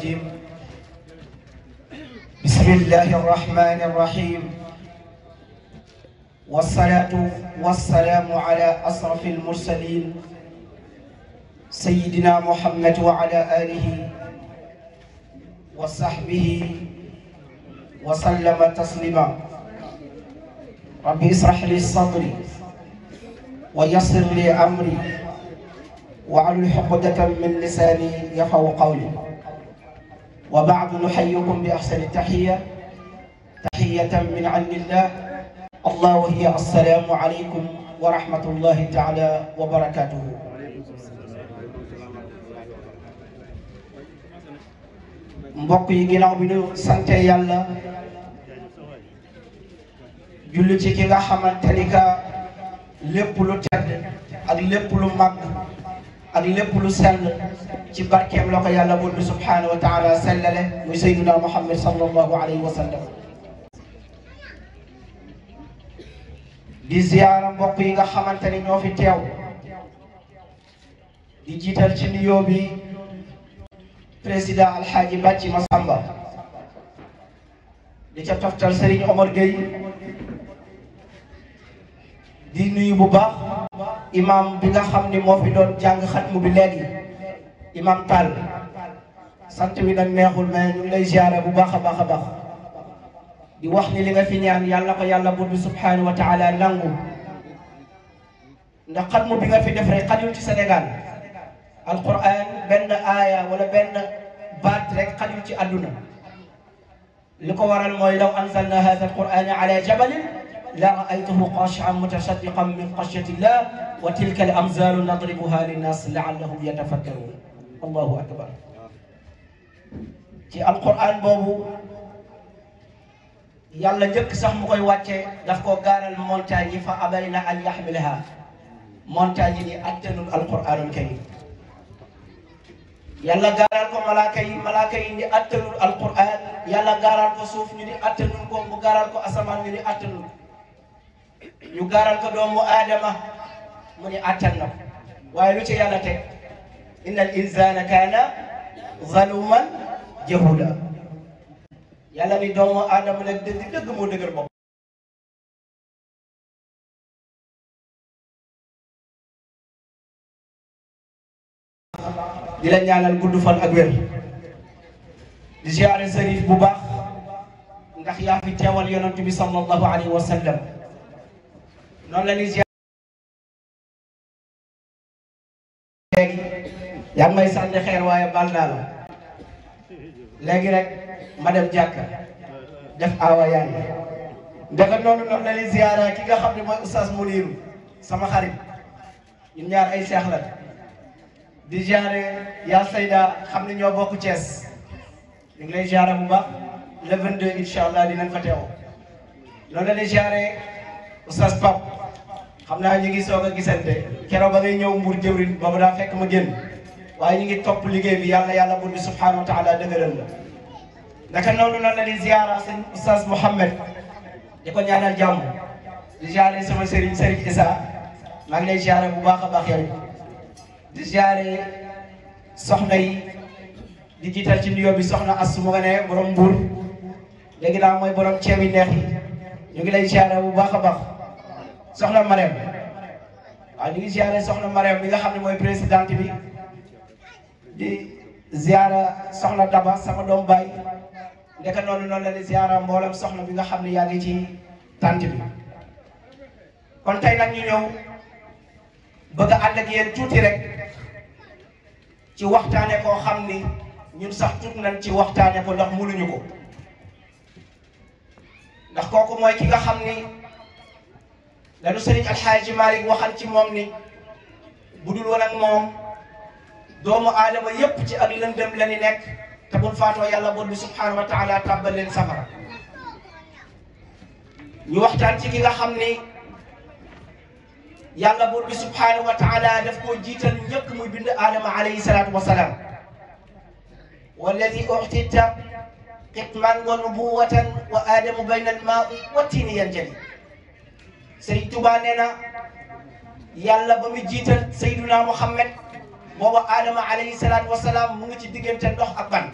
الرجيم بسم الله الرحمن الرحيم والصلاة والسلام على أشرف المرسلين سيدنا محمد وعلى آله وصحبه وسلم تسليما ربي اشرح لي صدري ويسر لي أمري وعلى عقدة من لساني يفقهوا قولي وبعد نحييكم بأحسن التحية تحية من عند الله الله وهي السلام عليكم ورحمة الله تعالى وبركاته. mbokk yi ginnaaw bi ñu sante yàlla julli ci ki nga xamante ni ka lépp lu tedd ak lépp lu màgg ak lépp lu sell ci barkeem la ko yàlla buur bi subhanahu wa taala sellale muy sayyiduna Muhammad sallallahu alayhi wa sallam. di ziyaara mbokk yi nga xamante ni ñoo fi teew di jiital ci nuyoo bi président Alxaaji Bàcci Masamba di ca toftal Serigne Omar Gueye di nuyu bu baax imam bi nga xam ni moo fi doon jàng xatmu bi léegi imam Tall sant bi nag neexul mais ñu ngi lay ziyaara bu baax a baax a baax di wax ni li nga fi ñaan yàlla ko yàlla buur bi subhanahu wa taala nangu ndax xatmu bi nga fi def rek xajul ci Sénégal alquran benn aaya wala benn baat rek xajul ci àdduna li ko waral mooy law anzalna hadha alqurana ala jabalin la ra'aytuhu khashi'an mutasaddiqan min khashyati llah wa tilka al amzalu nadribuha linnas la'allahum yatafakkarun. allahu akbar. ci alquran boobu yàlla njëkk sax mu koy wàcce daf ko gaaral montagne yi fa abayna an yaxmilaha montagne yi ni attanul alquranul karim yàlla gaaral ko malaaka yi ni attanul alquran yàlla gaaral ko suuf ñu ni attanul ko mu gaaral ko asamaan ñu ni attanul ñu gaaral ko doomu aadama mu ni attan na waaye lu ci yàlla teg inna al insana kaana zaluman jahula yàlla ni doomu aadama nag dëgg moo dëgër bopp di la ñaanal gudd fan ak wér di ziare sërif bu baax ndax yaa fi teewal yonent bi sallallahu alayhi wa sallam noonu la ñuy ziare léegi yaa ngi may sànni xeer waaye bal naa la léegi rek ma dem jàkka def awa yaay ndax noonu la ñuy ziare ki nga xam ne mooy Oustaz Mouniru sama xarit ñun ñaar ay seex la di ziare yaa Sayda xam ne ñoo bokk Thiès ñu ngi lay ziare bu baax le 22 incha allah dinañ fa teew loolu la ñuy ziare Oustaz Pape xam naa ñu ngi soog a gisante keroog ba ngay ñëw Mbour jëwrin boobu daa fekk ma génn waaye ñu ngi topp liggéey bi yàlla buur bi subhanahu wa taala dëgëral la naka noonu la ñuy ziare sëñ Oustaz Mouhamed di ko ñaanal jàmm di ziare sama sëriñ Issa maa ngi lay ziare bu baax a baax yow di ziare soxna yi di jiital ci nuyoo bi soxna Asou mu nga ne borom Mbour léegi daal mooy borom ceeb yi neex yi ñu ngi lay ziare bu baax a baax soxna Marème waaw ñu ngi ziare soxna Marème bi nga xam ne mooy présidente bi di ziara soxna Daba sama doom baay ndeka noonu la di ziara mboolem soxna bi nga xam ne yaa ngi ci tànt bi kon tey nag ñu ñëw bëgg a ànd ak yéen tuuti rek ci waxtaane koo xam ni ñun sax tuut nañ ci waxtaane ko ndax mënuñu ko ndax kooku mooy ki nga xam ni lanu Sëriñ Alxaaji Maalik waxal ci moom ni bu dul woon ak moom doomu aadama yépp ci ak lëndëm la ni nekk te buñ faatoo yàlla buur bi subhanahu wa taala tàbbal leen safara ñu waxtaan ci ki nga xam ni yàlla buur bi subhanahu wa taala daf koo jiital ñëpp muy bind aadama alayhi salaatu wa salaam walladi uxtita xitman wa nubuwatan wa aadamu bayna almaai wa tiini yanjali Sëriñ Tuubaa nee na yàlla ba mu jiital Seydina Muhammad booba aadama alayhi salaatu wa salaam mu ngi ci diggante ndox ak ban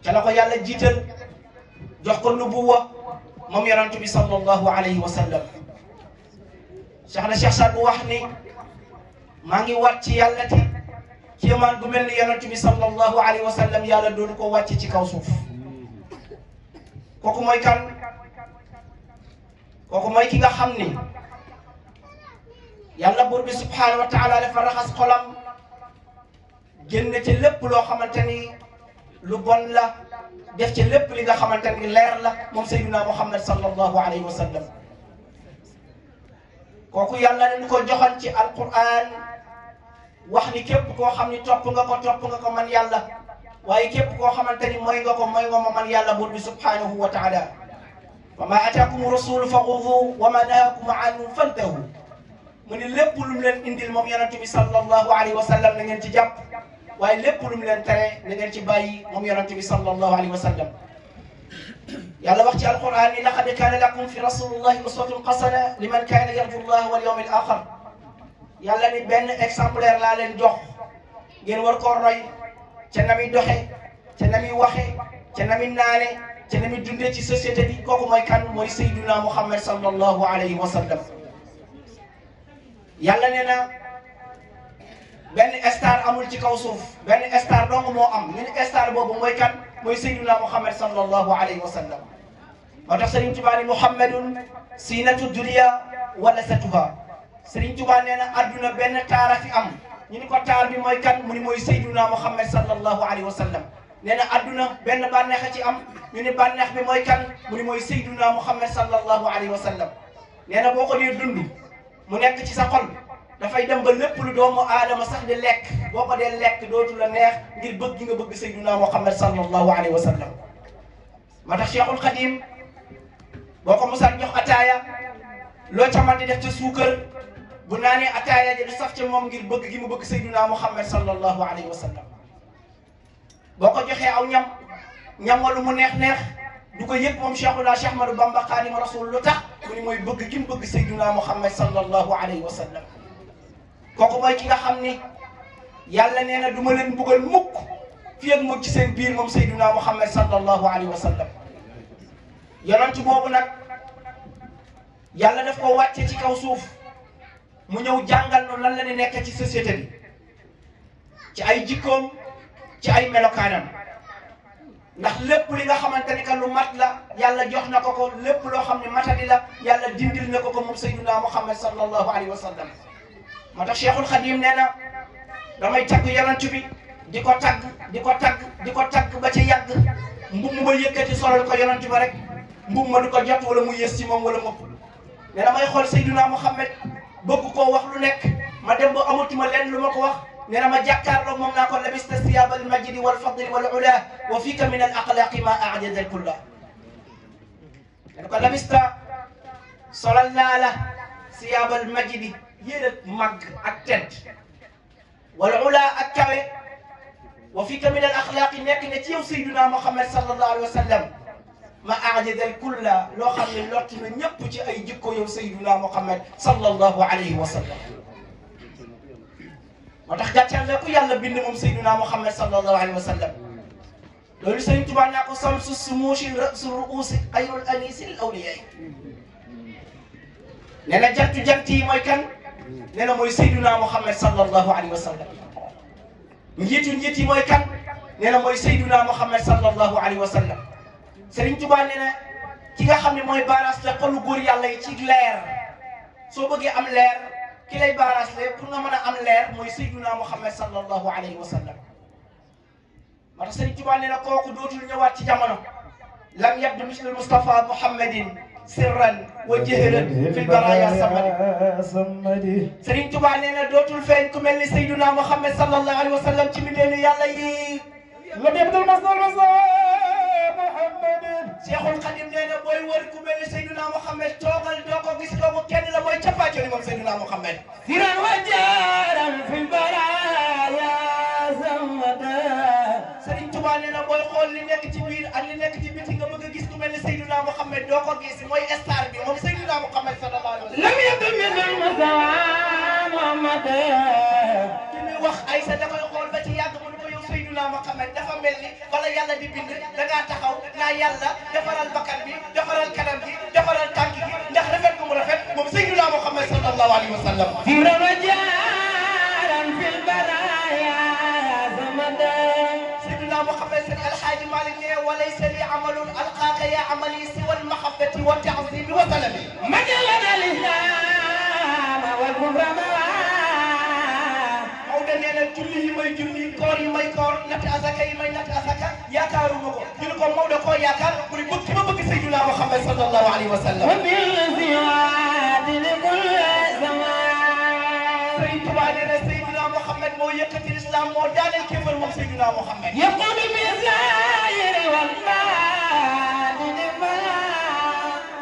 ca la ko yàlla jiital jox ko nubuwa moom yonent bi sallallahu alayhi wa sallam. Cheikh na Cheikh Saad bu wax ni maa ngi waat ci yàlla ti kéemaan gu mel ni yonent bi sallallahu alayhi wa sallam yàlla doonu ko wàcc ci kaw suuf. kooku mooy kan? kooku mooy ki nga xam ni yàlla buur bi subhaanahu wa taala dafa raxas xolam génn ci lépp loo xamante ni lu bon la def ci lépp li nga xamante ni leer la moom sayyiduna Muhammad sallallahu alayhi wa sallam. kooku yàlla nañu ko joxoon ci alquran wax ni képp koo xam ni topp nga ko man yàlla waaye képp koo xamante ni mooy nga ma man yàlla buur bi subhaanahu wa taala. wa ma ataakum rasulu fa xuduuhu wa ma nahaakum anhu fantahu. mu ni lépp lu mu leen indil moom yonent bi sallallahu alayhi wa sallam na ngeen ci jàpp waaye lépp lu mu leen tere na ngeen ci bàyyi moom yonent bi sallallahu alayhi wa sallam. yàlla wax ci alquran ni laqad kaana lakum fi rasulillahi uswatun hasana liman kaana yarju llaha wal yawmil axir. yàlla ni benn exemplaire laa leen jox ngeen war koo roy ca na muy doxe ca na muy waxe ca na muy naane ca na muy dundee ci société bi. kooku mooy kan? mooy sayyiduna Muhammad sallallahu alayhi wa sallam. yàlla nee na benn star amul ci kaw suuf, benn star dong moo am. ñu ne star boobu mooy kan? mooy sayyiduna Muhammad sallallahu alayhi wa sallam. moo tax Serigne Touba ni Muhammadun siinatu dunya wala satuha. Serigne Touba nee na adduna benn taara fi am. ñu ni ko taar bi mooy kan? mu ni mooy sayyiduna Muhammad sallallahu alayhi wa sallam. nee na adduna benn bànneex a ci am. ñu ni bànneex bi mooy kan? mu ni mooy sayyiduna Muhammad sallallahu alayhi wa sallam. nee na boo ko dee dund mu nekk ci sa xol dafay dem ba lépp lu doomu aadama sax di lekk boo ko dee lekk dootu la neex ngir bëgg nga bëgg sayyiduna Muhammad sallallahu alayhi wa sallam. moo tax Cheikhul Khadim boo ko musaan jox ataaya loo ca mën di def ca suukar bu naanee ataaya ji du saf ca moom ngir bëgg gi mu bëgg sayyiduna Muhammad sallallahu alayhi wa sallam. boo ko joxee aw ñam walu mu neex du ko yëg moom Cheikhuna Cheikh Ahmadou Bamba Xaadimu Rasuul lu tax mu ni mooy bëgg gi mu bëgg sayyiduna Muhammad sallallahu alayhi wa sallam. kooku mooy ki nga xam ni yàlla nee na du ma leen buggal mukk fi ak mu ci seen biir moom sayyiduna Muhammad sallallahu alayhi wa sallam. yonent boobu nag yàlla daf ko wàcce ci kaw suuf mu ñëw jàngal nu lan la ni nekk ci société bi ci ay jikkoom ci ay melokaanam. ndax lépp li nga xamante ni que lu mat la yàlla jox na ko lépp loo xam ne matadi la yàlla dindil na ko moom sayyiduna Muhammad sallallahu alayhi wa sallam. moo tax Cheikhul Khadim nee na damay tagg yonent bi di ko tagg ba ci yàgg mbub mu ma yëkkati solal ko yonent ba rek mbub ma du ko jot wala mu yées ci moom wala mopp. nee na may xool sayyiduna Muhammad bëgg koo wax lu nekk ma dem ba amatuma lenn lu ma ko wax. nee na ma jàkkaarloog moom naa ko labista siyaabal majdi wal fadli wal ula wa fika min al axlaaqi ma ajaza al kulla. nee na ko labista solal naa la siyaabal majdi yéen a màgg ak tedd wal ula ak kawe wa fika min al axlaaqi nekk ne ci yow sayyiduna Muhammad sallallahu alayhi wa sallam ma ajaza al kulla loo xam ne lott na ñëpp ci ay jikko yow sayyiduna Muhammad sallallahu alayhi wa sallam. moo tax gàccal la ku yàlla bind moom sayyiduna Muhammad sallallahu alayhi wa sallam. loolu Sëriñ Tuubaa naa ko samsu sumuushi ra'su ru'uusi xayrul aniisil awliyaa. nee na jant yi mooy kan? nee na mooy sayyiduna Muhammad sallallahu alayhi wa sallam. njiit yi mooy kan? nee na mooy sayyiduna Muhammad sallallahu alayhi wa sallam. Sëriñ Tuubaa nee na ki nga xam ne mooy baaraas la xolu góor yàlla yi ci leer soo bëggee am leer. ki lay baaraas le pour nga mën a am leer mooy sayyiduna Muhammad sallallahu alayhi wa sallam. moo tax Sëriñ Tuubaa nee na kooku dootul ñëwaat ci jamono. lam yabdu mislu Mustafa Muhammadin sirran wa jahran fil baraaya samadi. Sëriñ Tuubaa nee na dootul feeñ ku mel ni sayyiduna Muhammad sallallahu alayhi wa sallam ci mbindeenu yàlla yi. lam yabdu Cheikhul Khadim nee na booy wër ku mel ni sayyiduna Muhammad toogal doo ko gis doomu kenn la mooy cappaacoli moom sayyiduna Muhammad. siran wa jaaran fil baraaya samada. Sëriñ Tuubaa nee na booy xool li nekk ci biir ak li nekk ci biti nga bëgg a gis ku mel ni sayyiduna Muhammad doo ko gis mooy star bi moom sayyiduna Muhammad sallallahu alayhi wa sallam. lam yakun mislu Muhammad. ki muy wax Aysa da koy xool ba ci yàgg mu ne ko yow sayyiduna Muhammad Muhammad dafa mel ni bala yàlla di bind da ngaa taxaw naa yàlla defaral bakkan bi defaral kanam gi defaral tànk gi ndax rafet bu mu rafet moom Seydina Muhammad sallallahu alayhi wa sallam fil baraya zamada Seydina Muhammad sëñ Alxaaji Malik ne walaysa li amalun alqaaka ya amali siwa almahabbati wa ta'zimi wa talami majalana al-islam wal muhrama nee na julli yi may julli koor yi may koor natt asaka yi may natt asaka yaakaaruma ko ñu ne ko Maodo koo yaakaar mu ne bëgg ma bëgg Seydina Muhammad sallallahu alayhi wa sallam Sëriñ Tuubaa nee na Seydina Muhammad moo yëkkati islam moo daaneel kéefar moom Seydina Muhammad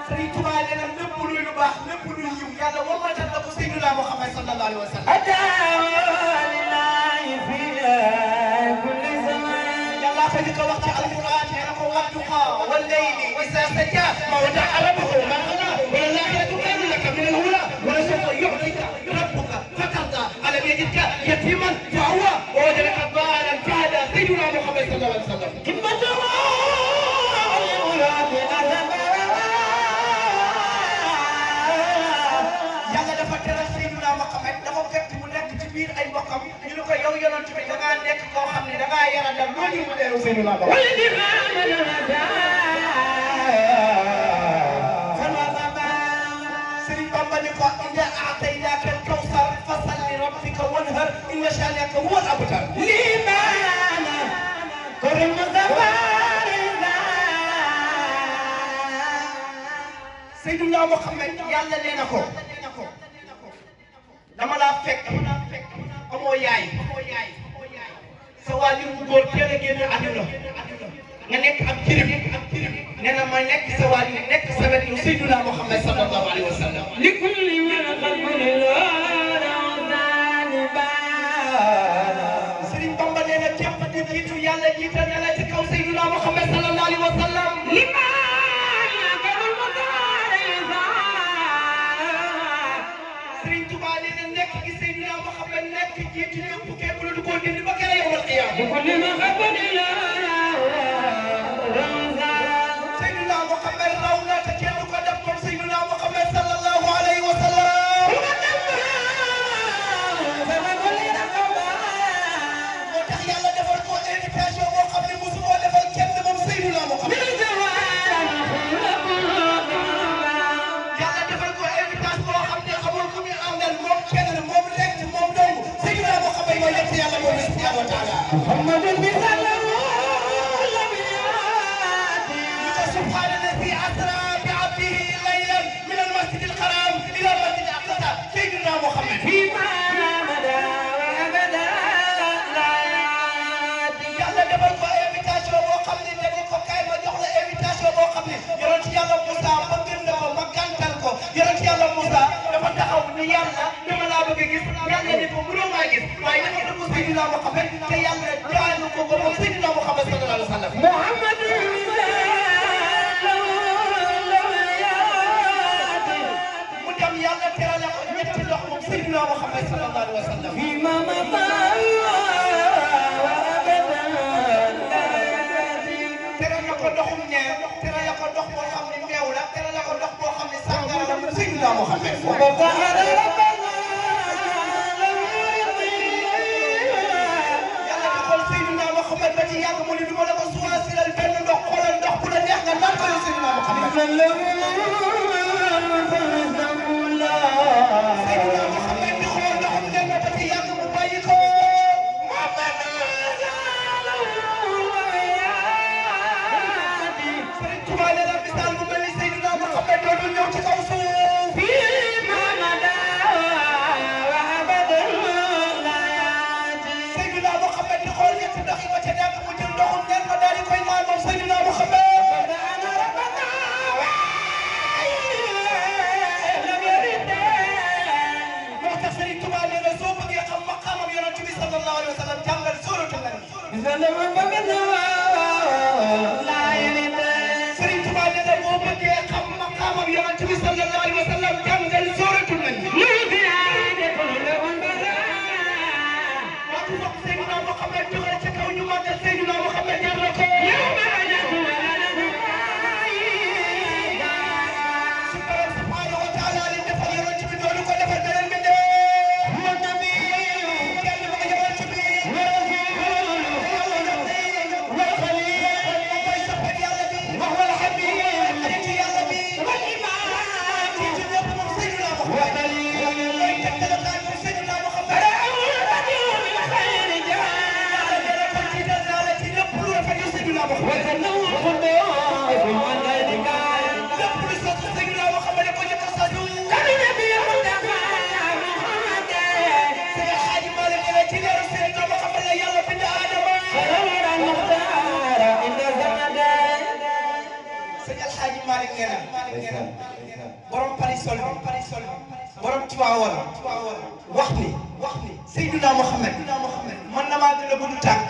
Sëriñ Tuubaa nee na lépp luy lu baax lépp luy yiw yàlla wammatal na ko Seydina Muhammad sallallahu alayhi wa sallam فذلك وقت القرآن ينقل والدقاء والليل إذا سجى ما ودع ربه ما قضى والآخرة خير لك من الأولى ولسوف يعطيك ربك فترضى ألم يجدك يتيما فهوى ووجدك ضالا فهدى سيدنا محمد صلى الله عليه وسلم قمة yàlla dafa teral Seydina Muhammad dafa fekk mu nekk ci biir ay mbokkam ñu ne ko yow yonent bi da ngaa nekk koo xam ne da ngaa yara dal loo ñu mu deeru Seydina Muhammad Sëriñ Bamba ni ko inna a'taynaka al-kawsar fasalli li rabbika wanhar inna shani'aka huwa al-abtar limana korim Seydina Muhammad yàlla nee na ko dama laa fekk amoo yaay sa waajur bu góor teel a génn àdduna nga nekk ab jirim nee na ma nekk sa waajur nekk sa wet yow Seydina Muhammad sallallahu alayhi wa sallam li kulli man Sëriñ Bamba nee na képp ku jiitu yàlla jiital na la ci kaw Seydina Muhammad sallallahu alayhi wa sallam Sëriñ Tuubaa nee na nekk gi Seydina Muhammad nekk jiitu ñëpp képp lu du ko dindi ba kere yawmal qiyaama Seydina Muhammad raw na te kenn du ko def comme Seydina Muhammad sallallahu alayhi wa sallam moo tax yàlla defal ko invitation boo xam ne mosu koo defal kenn moom Seydina Muhammad yàlla defal ko invitation boo xam ne amul ku muy àndal moom kenn moom lekk moom dong Seydina Muhammad mooy yegg yàlla moom subhanahu wa taala سبحان الذي أسرى بعبده ليلا من المسجد الحرام إلى المسجد الأقصى سيدنا محمد فيما مدى وأبدا لا يأتي يلا دبل ko invitation boo xam ne dañu ko kay ma jox la invitation boo xam ne yonent Yàlla Moussa bëgg na ko ma gàntal ko yonent Yàlla Moussa dafa taxaw ni yàlla dama laa bëgg a gis yàlla ni ko mënoo maa gis waaye dafa dugg Seydina Muhammad te yàlla jaanu ko ba moom Seydina Muhammad sallallahu alayhi wa sallam yàlla terale ko ñetti ndox moom Seydina Muhammad sallallahu alayhi wa sallam fi ma terale ko ndoxum ñeer terale ko ndox boo xam ne meew la terale ko ndox boo xam ne sàngara la Seydina Muhammad yàlla defal Seydina Muhammad ba ci yàgg mu ne du ma la ko choisir benn ndox xoolal ndox bu la neex nga naan ko yow Seydina Muhammad Seydina Muhammad di xool ndoxam dem na ba ci yàgg mu bàyyi ko Sëriñ Tuubaa nee na misaal bu mel ni Seydina Muhammad dootul ñëw ci kaw suuf Seydina Muhammad di xool ñetti ndox yi ba ca nekk mu jël ndoxum nen ma daal di koy naan moom Seydina Muhammad Seydina Muhammad lépp lu sos Seydina Muhammad ko ci tasadu Seydi Hadji Malick ne ci leeru Seydina Muhammad la yàlla bind Adama Seydi Hadji Malick nee na borom Parisol borom Tiwaawan wax ni Seydina Muhammad man na maa gën a gudd tànk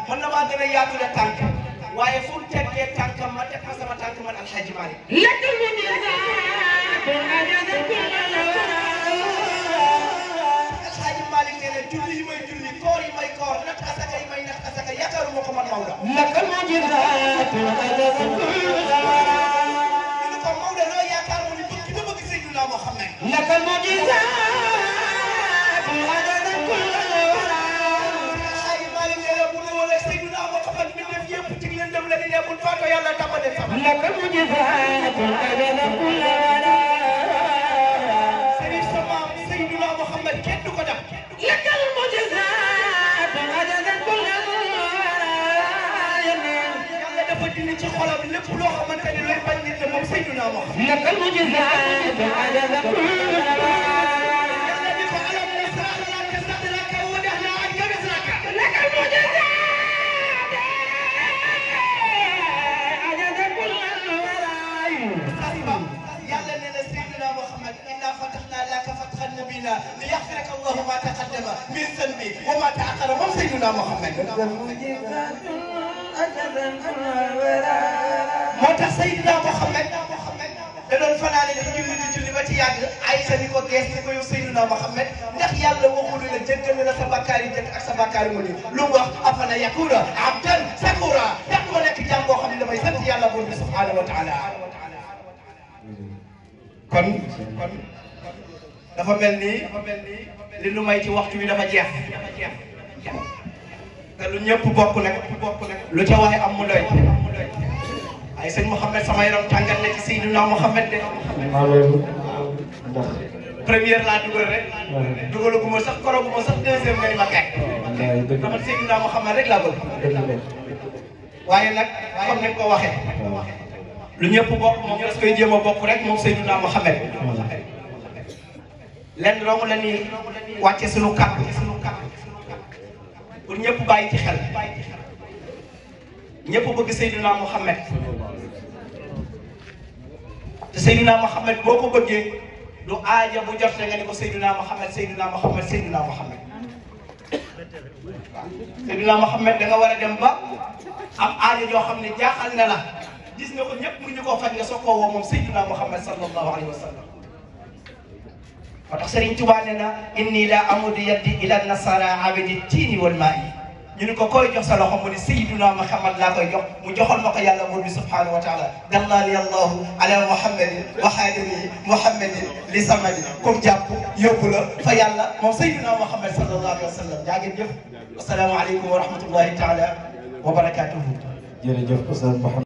man na maa gën a yaatu la tànk waaye fu mu teggee tànkam ma teg ma sama tànk man Alxaaji Malick Alxaaji Malick nee na julli yi may julli koor yi may koor nat asaka yi may nat asaka yaakaaruma ko man Maodo ñu ne ko Maodo loo yaakaar mu ni bëgg na bëgg Seydina Muhammad Alxaaji Malick nee na bu ne woon ak Seydina Muhammad mi def yëpp ci leen dem la di ne bu faatoo yàlla tàmbale sama Serigne sama Seydina Muhammad kenn du ko def yàlla dafa dindi ci xolam lépp loo xamante ni looy bañ nit la moom Seydina Muhammad yàlla di ko alam nasrah laka sadraka wa wada'na anka wizraka yàlla nee na Seydina Muhammad inna fatahna laka fathan mubina li yaghfiraka Allahu ma taqaddama min dhanbi wa ma ta'akhkhara moom Seydina Muhammad moo tax Seydina Muhammad da doon fanaane di julli ba ci yàgg Aysa ni ko gees ni ko yow Seydina Muhammad ndax yàlla waxul la jéggal la sa bakkaar yi jëkk ak sa bakkaar yi mu ni lu mu wax afala yakuna abdan sakura ndax moo nekk jàmm boo xam ne damay sant yàlla buur bi subhanahu wa taala kon dafa mel ni li nu may ci waxtu bi dafa jeex te lu ñëpp bokk nag lu ca waxe am mu doy ay sëñ Mouhamed sama yaram tàngat na ci Seydina Mouhamed de première laa dugal rek dugalaguma sax koroguma sax deuxième nga ni ma kay dama Seydina Mouhamed rek laa bëgg waaye nag comme ni ko waxee lu ñëpp bokk moom das koy jéem a bokk rek moom Seydina Mouhamed lenn doomu la ni wàcce sunu kàddu pour ñëpp bàyyi ci xel ñëpp bëgg Seydina Mouhamed te Seydina Mouhamed boo ko bëggee du aaja bu jot nga ni ko Seydina Mouhamed Seydina Mouhamed Seydina Mouhamed waaw Seydina Mouhamed da nga war a dem ba am aaja joo xam ne jaaxal na la gis nga ko ñëpp mënuñu koo faj nga soo koo woo moom Seydina Mouhamed sallallahu alayhi wa sallam moo tax Serigne Touba nee na inni la amudu yaddi ila nasara abidi tiini wal maa'i ñu ni ko koy jox sa loxo mu ni Seydina Muhammad laa koy jox mu joxoon ma ko yàlla buur bi subhanahu wa taala dallani allahu ala muhammadin wa xaadimihi muhammadin li samadi comme jàpp yóbbu la fa yàlla moom Seydina Muhammad sallallahu alayhi wa sallam jaa ngeen jëf assalaamu aleykum wa rahmatullahi taala wa barakatuhu. jërëjëf Oustaz Mouhamed